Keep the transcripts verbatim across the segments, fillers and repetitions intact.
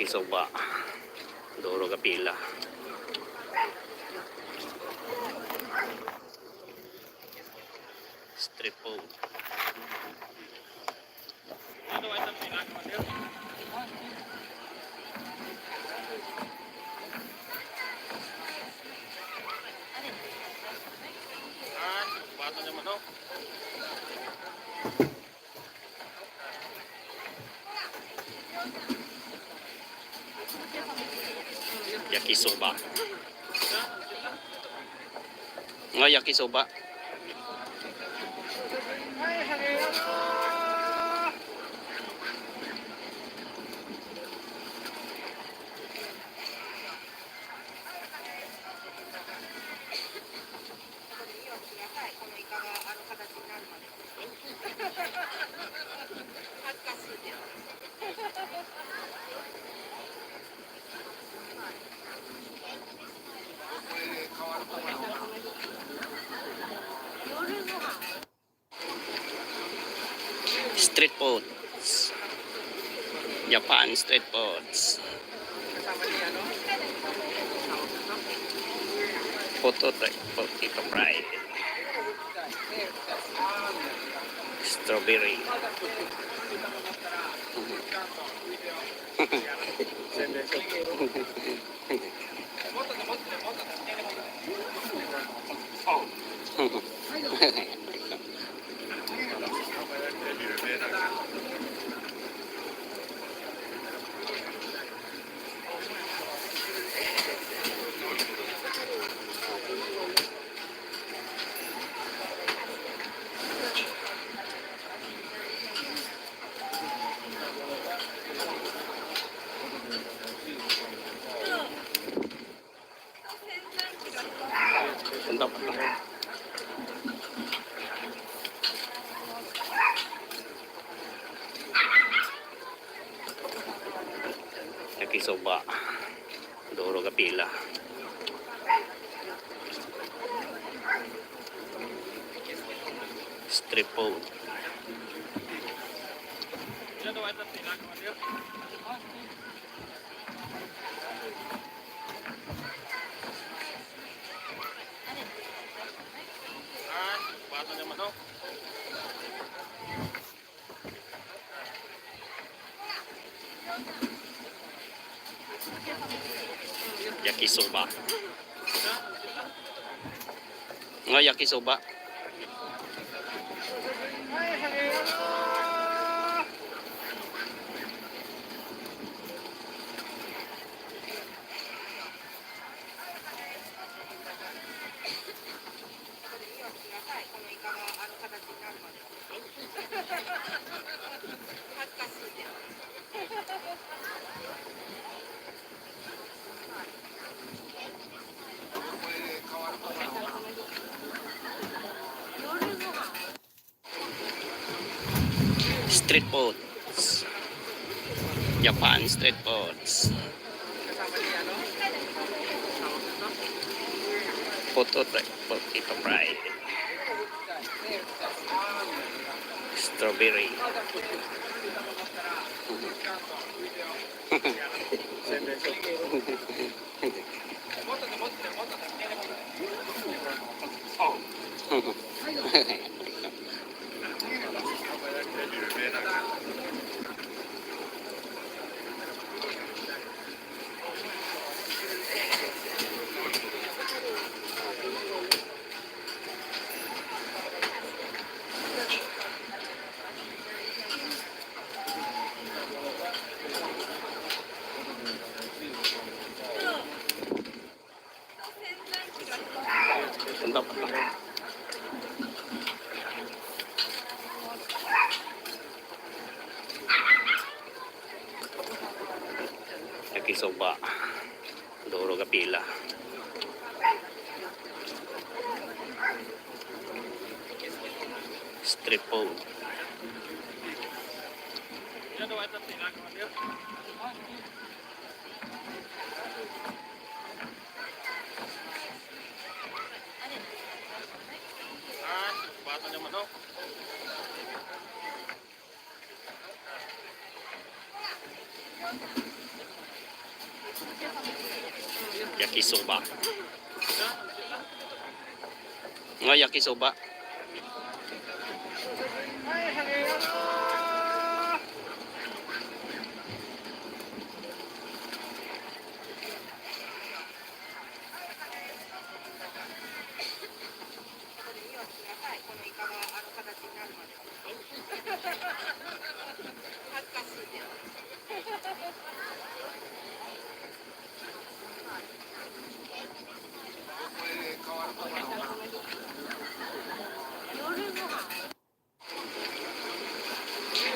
Suba. Duro ka pila. Street food. Ah, bata naman, oh. Yakisoba. Nga yakisoba. Street foods. Japan street foods. Potato, potato fry. Strawberry. Sandok. Yakisoba. Duro ka pila. Street food. Ah, bata naman, oh. Yakisoba. Nga yakisoba. Street foods. Japan street foods. Potato, potato fry. Strawberry. Sandok. Yakisoba. Duro ka pila. Street food. Ah, bata naman, oh. Yakisoba. Nga yakisoba.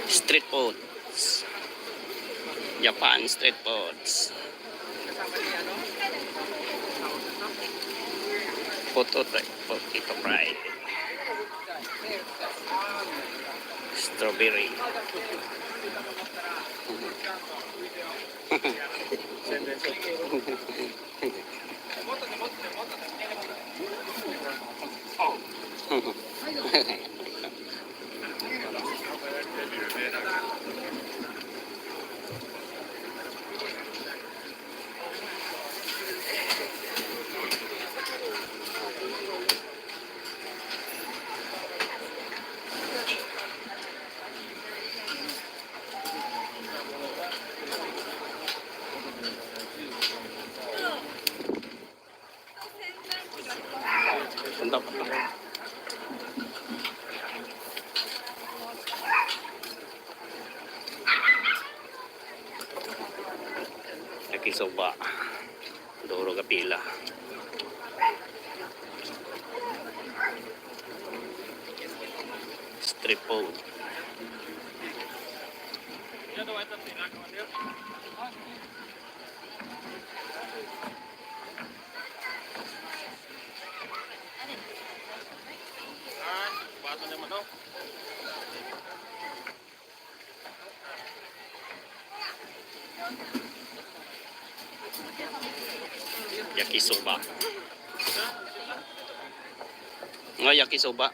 Street foods. Japan street foods. Potato, potato fry. Strawberry. Sandok. Yakisoba. Duro ka pila. Street food. Ah, bato naman, oh. Yakisoba. Nga yakisoba.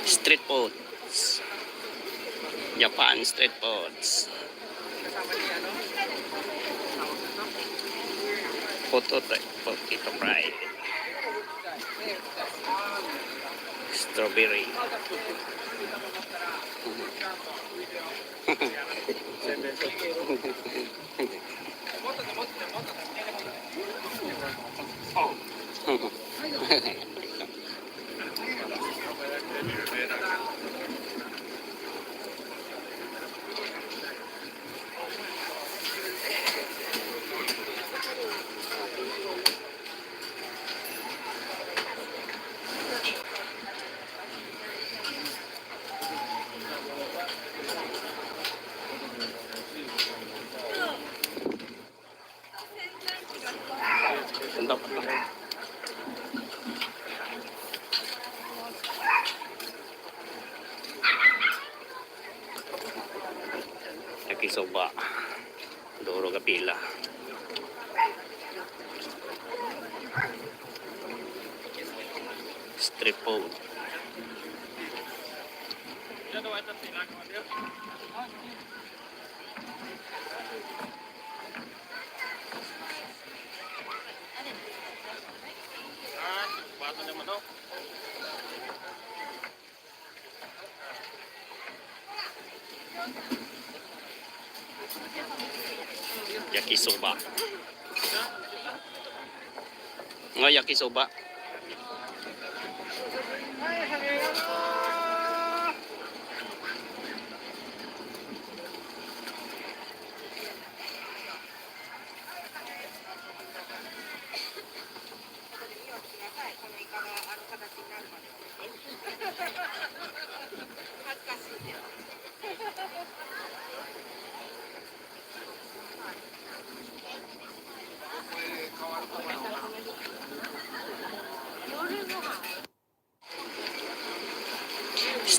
Street foods. Japan street foods. Potato, potato fry. Strawberry. Sandok. Yakisoba. Duro ka pila. Street food. Ah, bato naman, oh. Yakisoba. Nga yakisoba.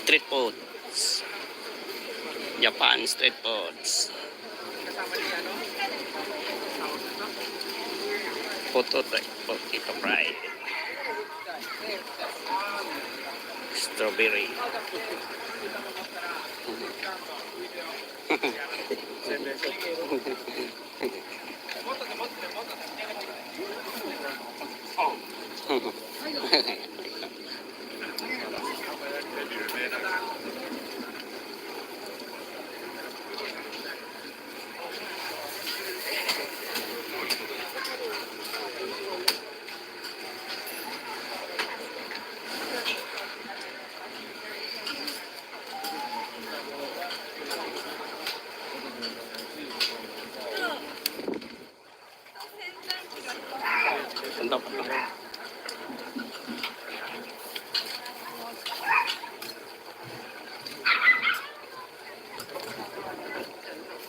Street foods. Japan street foods. Potato, potato fry. Strawberry. Sandok.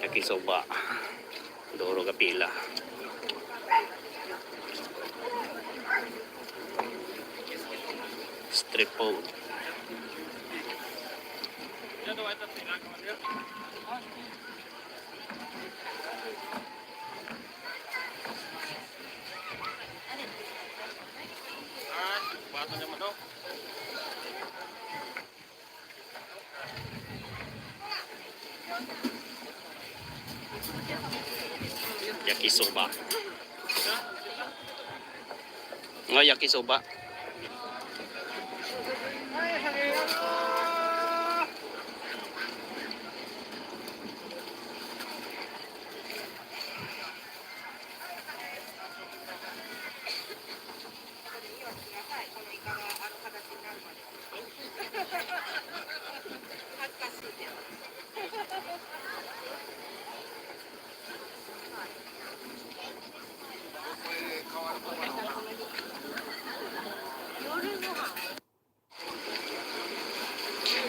Yakisoba. Duro ka pila. Street food. Ah, bata naman, oh. Yakisoba. Nga yakisoba.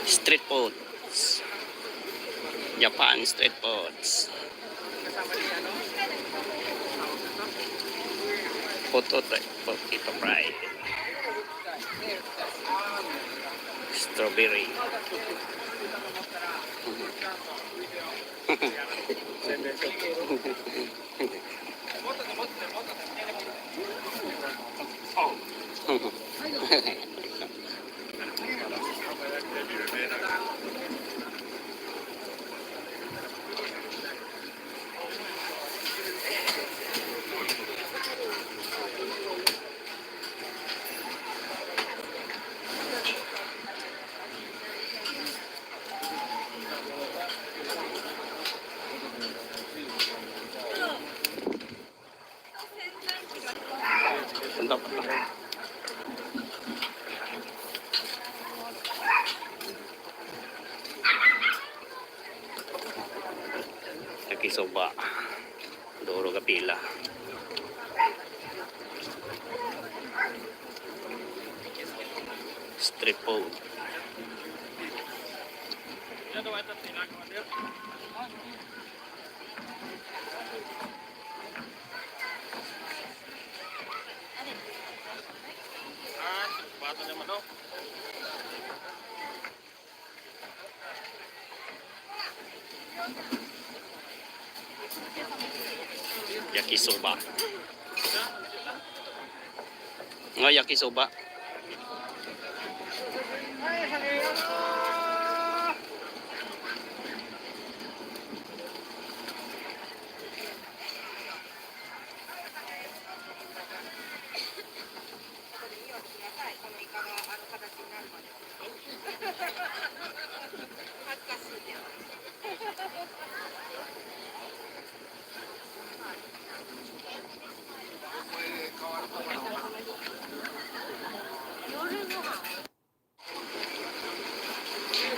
Street foods. Japan street foods. Potato, potato fry. Strawberry. Sandok. Yakisoba. Duro ka pila. Street food. Ah, bata naman, oh. Yakisoba. Nga yakisoba.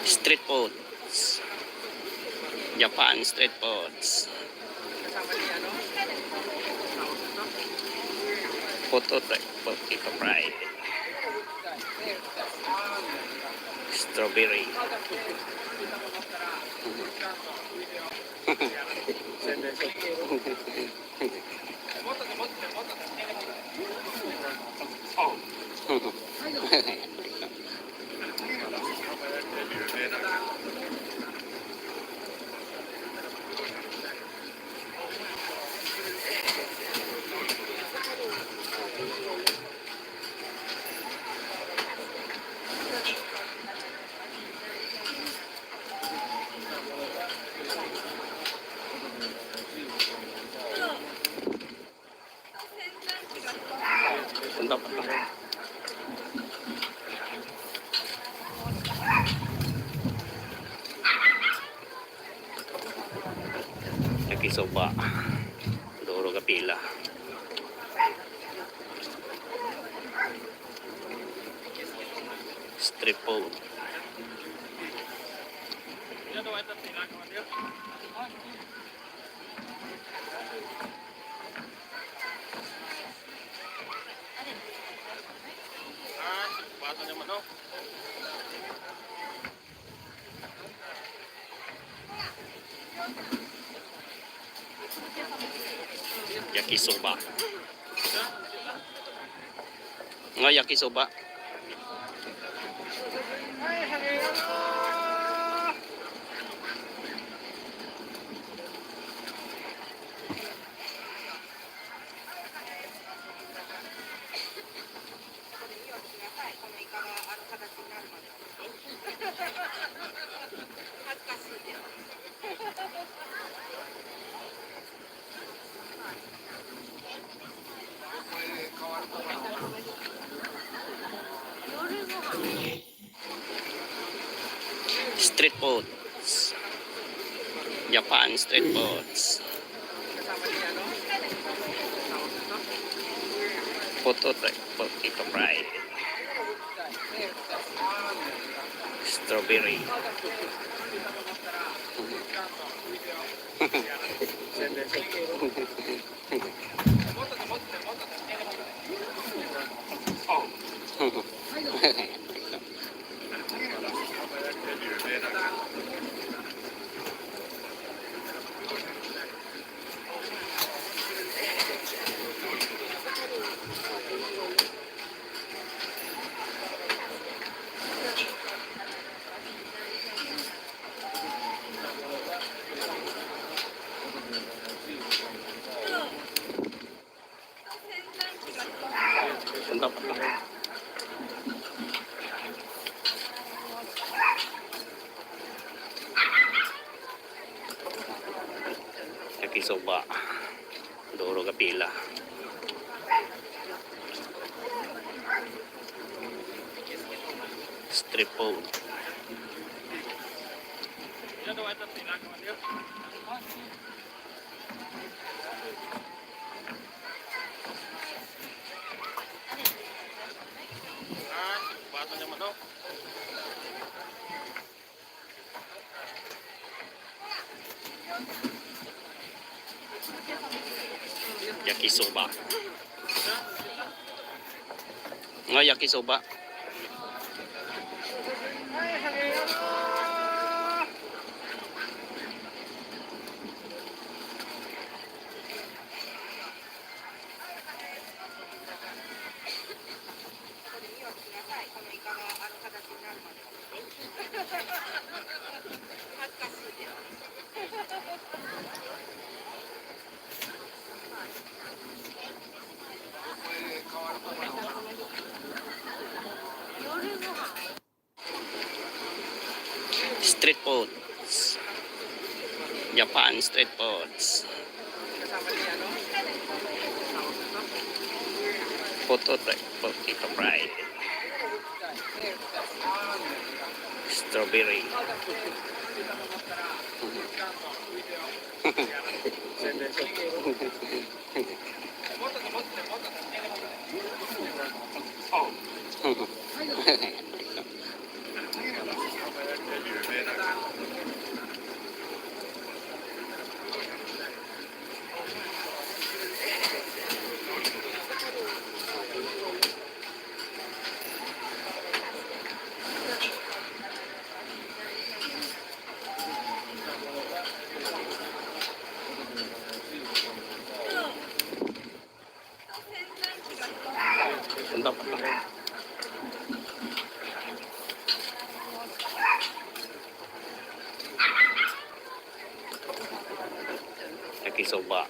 Street foods. Japan street foods. Potato, potato fry. Strawberry. Suba. Duro ka pila. Street food. Ah, bata naman, oh. Yakisoba. Nga yakisoba. Street foods. Japan street foods. Potato, potato fry. Strawberry. Yakisoba. Duro ka pila. Street food. Ah, bata naman, oh. Yakisoba. Nga yakisoba. Street foods. Japan street foods. Potato, potato fry. Strawberry. Ang dapat na. Yakisoba.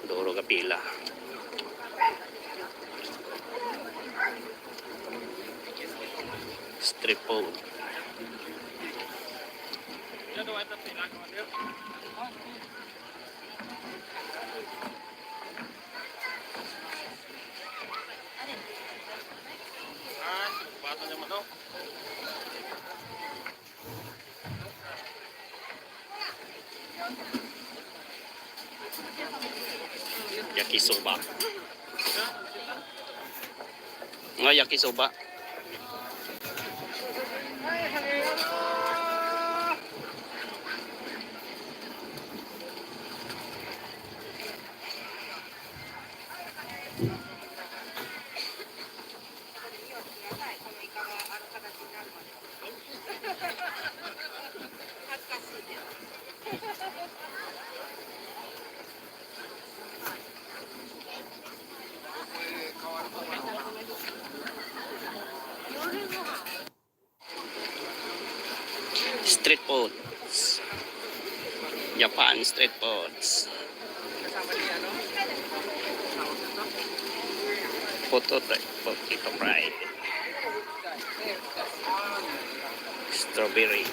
Duro ka pila. Street food. Ah, bata naman, oh. Yakisoba. Nga yakisoba. Street foods. Japan street foods. Potato, potato fry. Strawberry.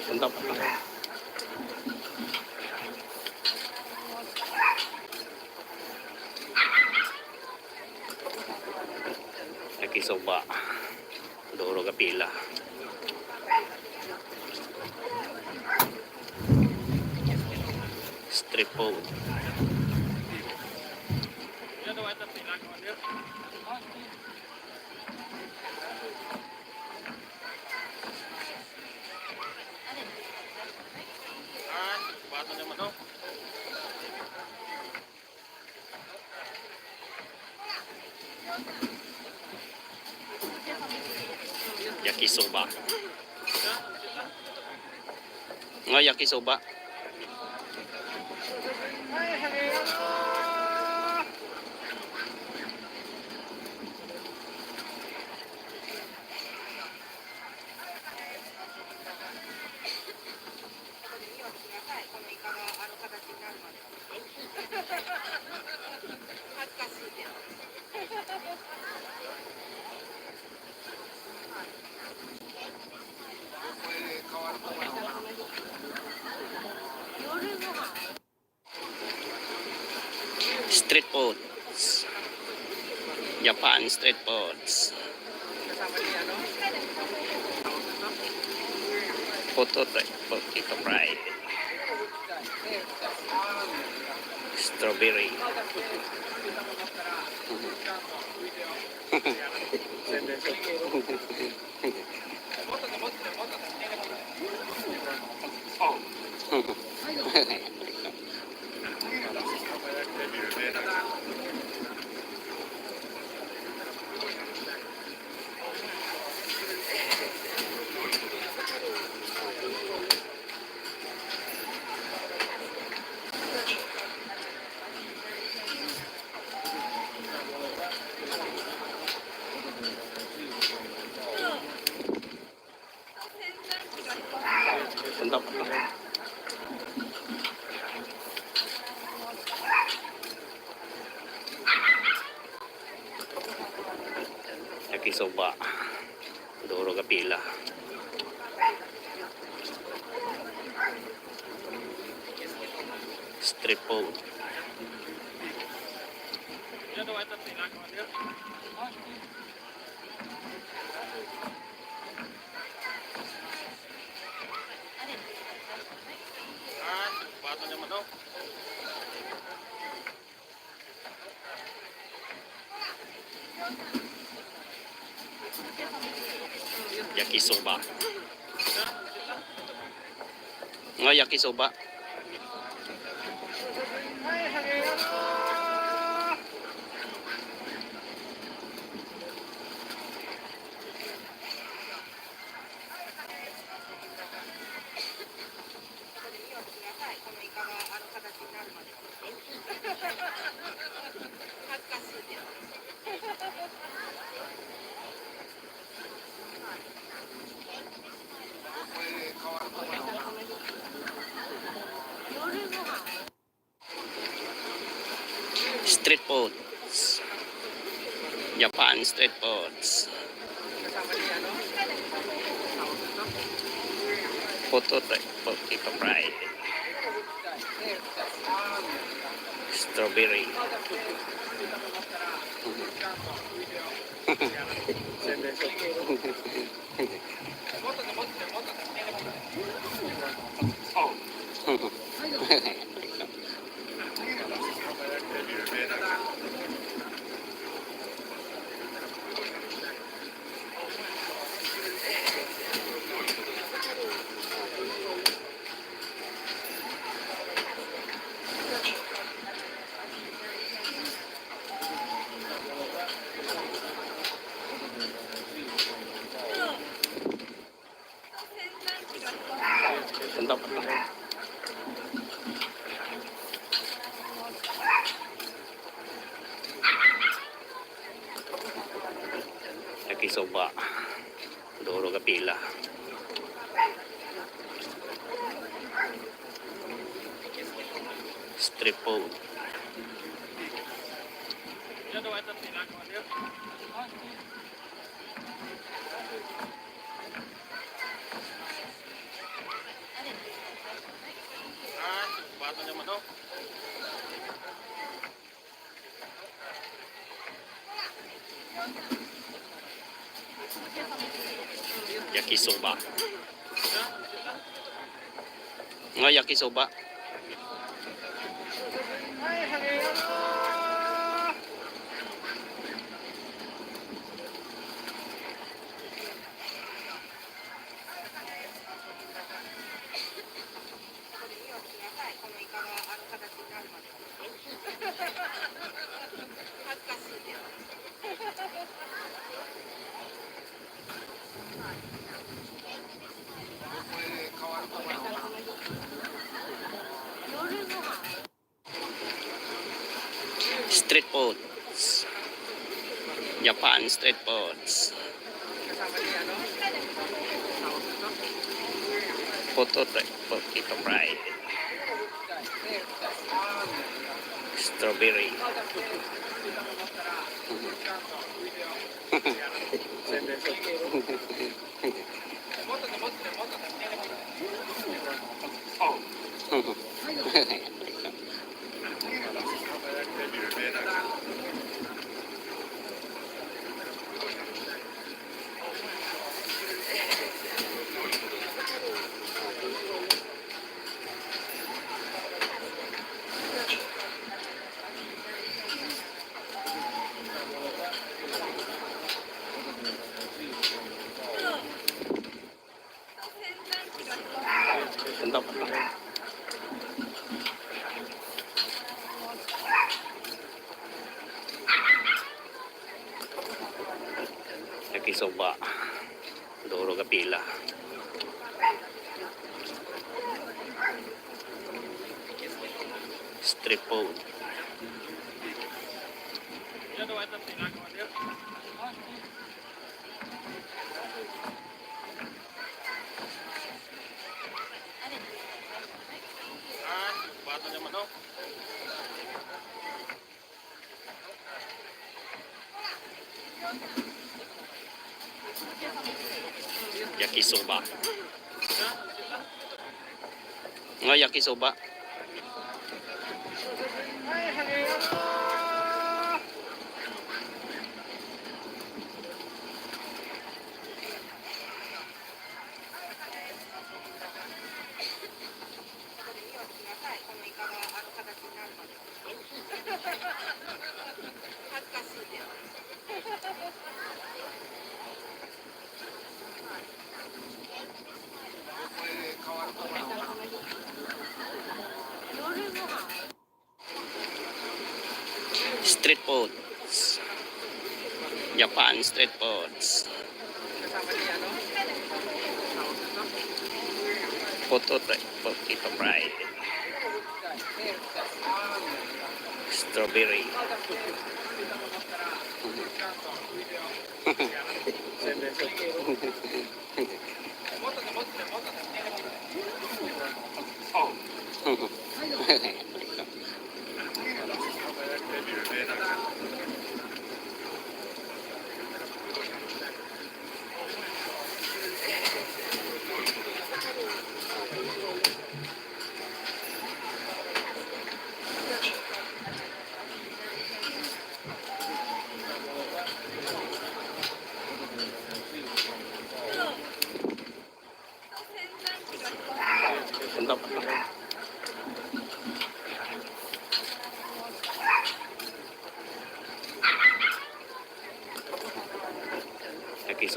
Punta pa. Yakisoba. Duro ka pila. Street food. Ah, bato naman, oh. Yakisoba. Nga yakisoba. Street foods. Japan street foods. Potato, potato fry. Strawberry. Punta pa. Yakisoba. Duro ka pila. Street food. Ah, bato naman, oh. Yakisoba. Nga yakisoba. Street foods. Japan street foods. Potato, potato fry. Strawberry. Punta pa. Yakisoba. Duro ka pila. Street food. Ah, bato niya, mano. Yakisoba. Nga yakisoba. Street foods. Japan street foods. Potato, potato fry. Strawberry. Ganda pa. Yakisoba. Duro ka pila. Street food. Ah, bato niya, mano. Yakisoba. Nga yakisoba. Street foods. Japan street foods. Potato, potato fry. Strawberry.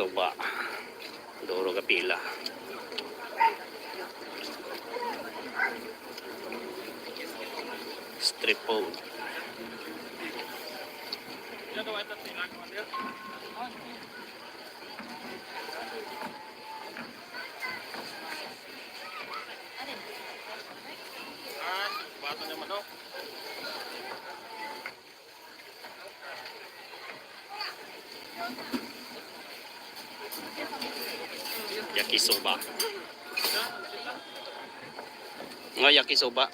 Suba. Duro ka pila. Street food. Ah, bato ng manok. Yakisoba. Nga yakisoba.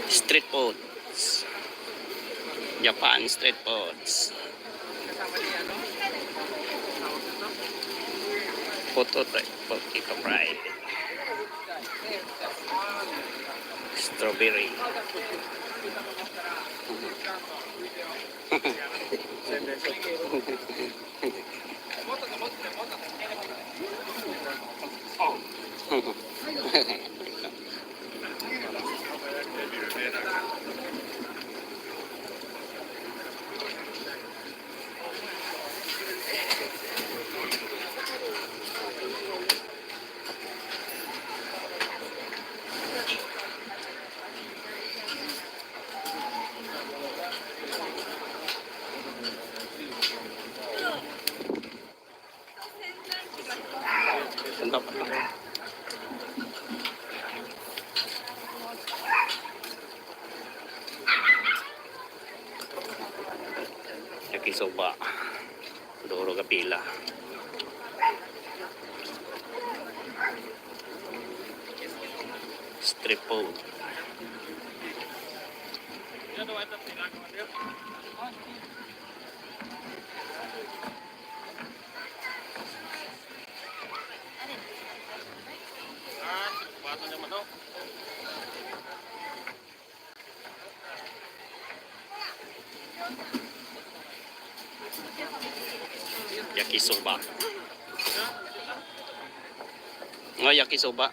Street foods. Japan street foods. Potato, potato fry. Strawberry. Sandok. Yakisoba. Duro ka pila. Street food. Ah, bato ng manok. Yakisoba. Nga yakisoba.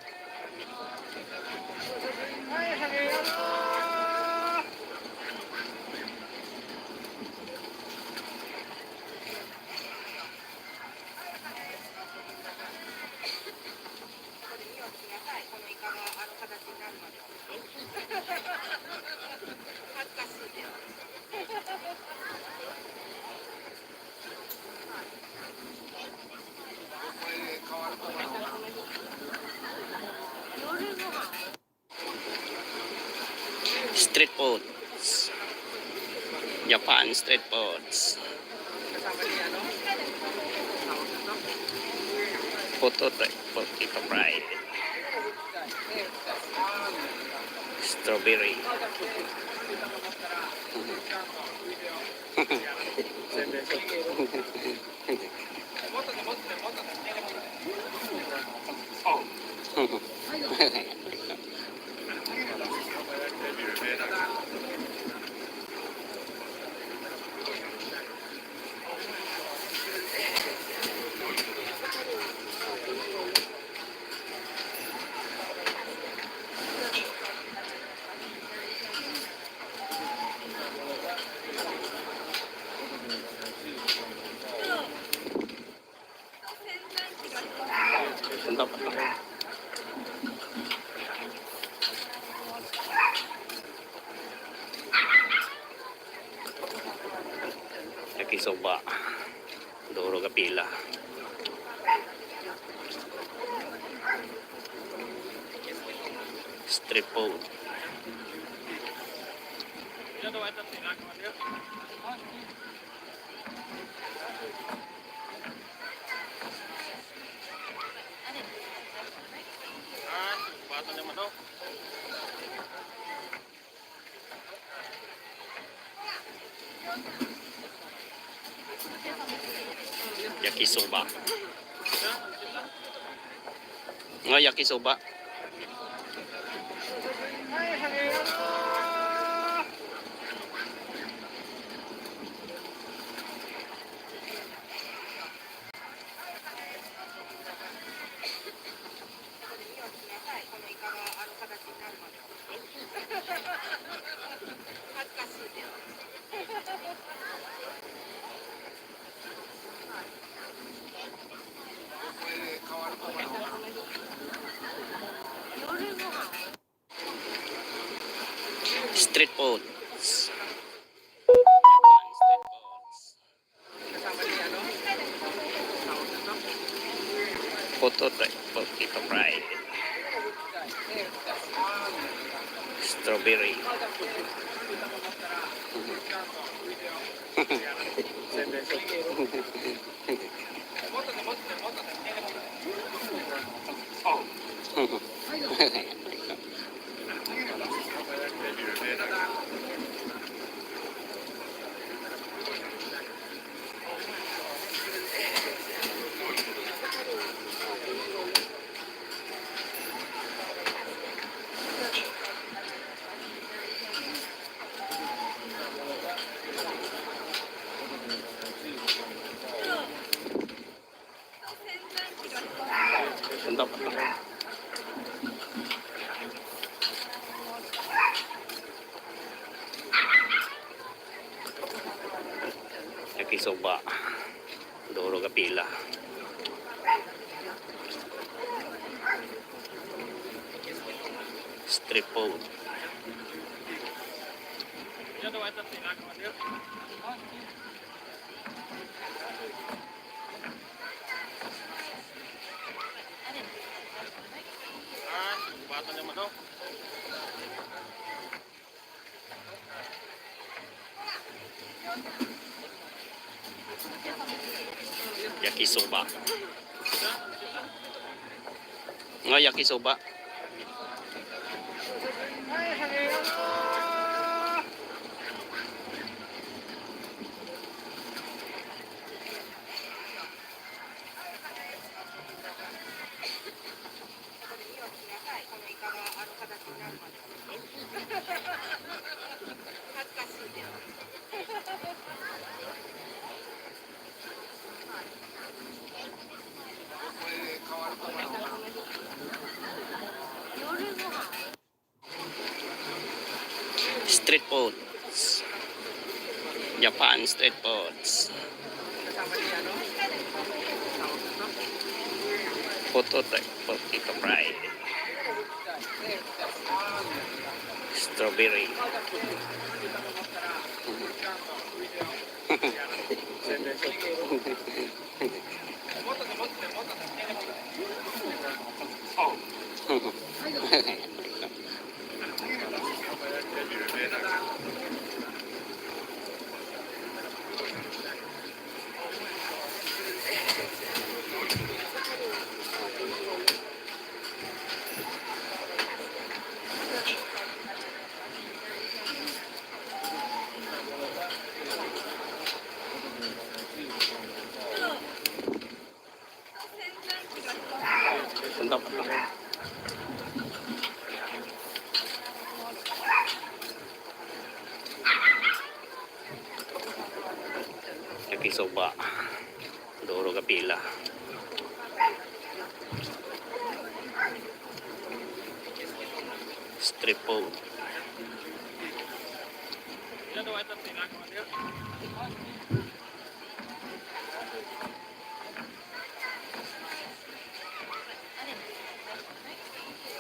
Street foods. Japan street foods. Potato, potato fry. Strawberry. Sandok. Yakisoba. Duro ka pila. Street food. Ah, bato ng manok. Yakisoba. Nga yakisoba. Street foods. Japan street foods. Potato, potato fry. Strawberry. Sundok. Yakisoba. Duro ka pila. Street food. Ah, bata naman, oh. Yakisoba. Nga yakisoba. Street foods. Japan street foods. Potato, potato fry. Strawberry. Sundok. Yakisoba. Duro ka pila. Street food.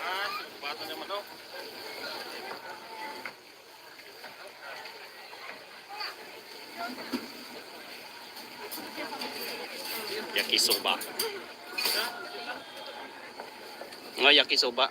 Ah, bata naman, oh. Yakisoba. Nga yakisoba.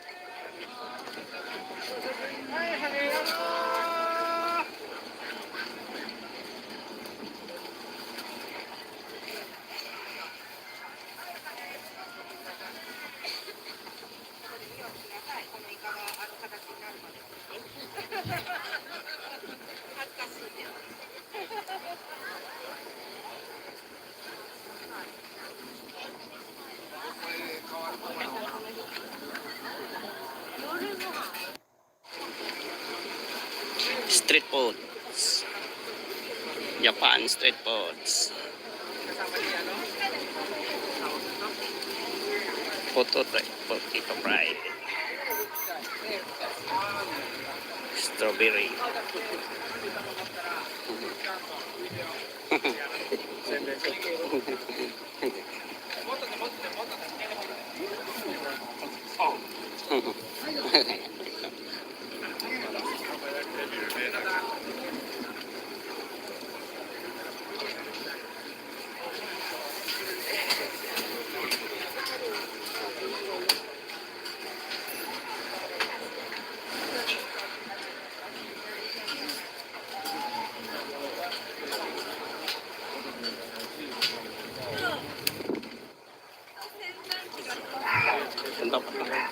Street foods. Japan street foods. Potato, potato fry. Strawberry. Ang dapat na.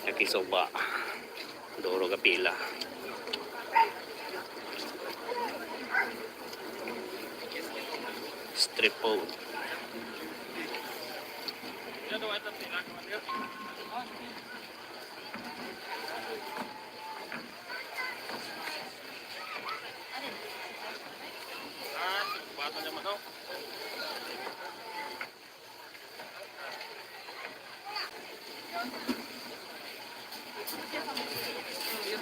Yakisoba. Duro ka pila. Street food.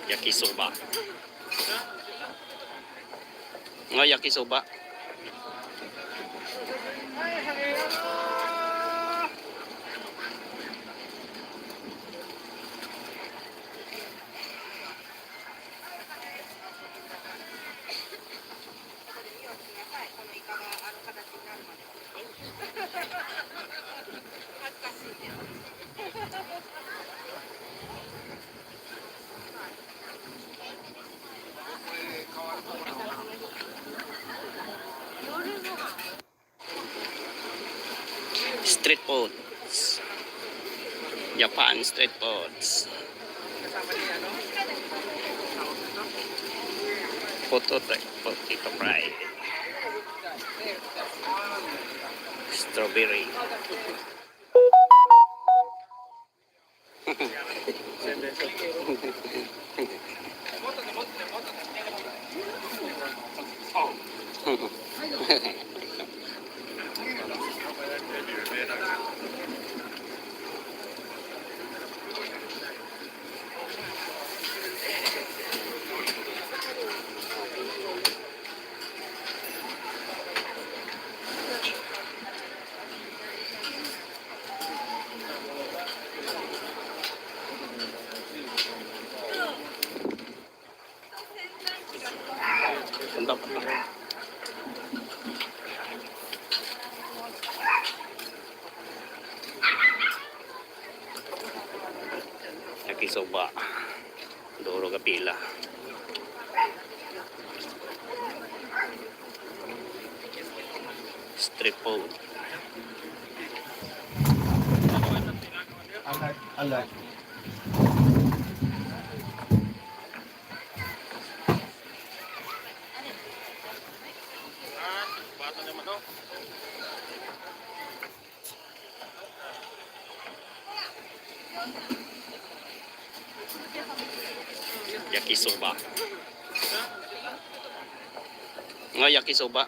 Yakisoba. Nga yakisoba. Street foods. Japan street foods. Potato, potato fry. Strawberry. Ang dapat na. Yakisoba. Duro ka pila. Street food. Alag, alag. Yakisoba. Nga yakisoba.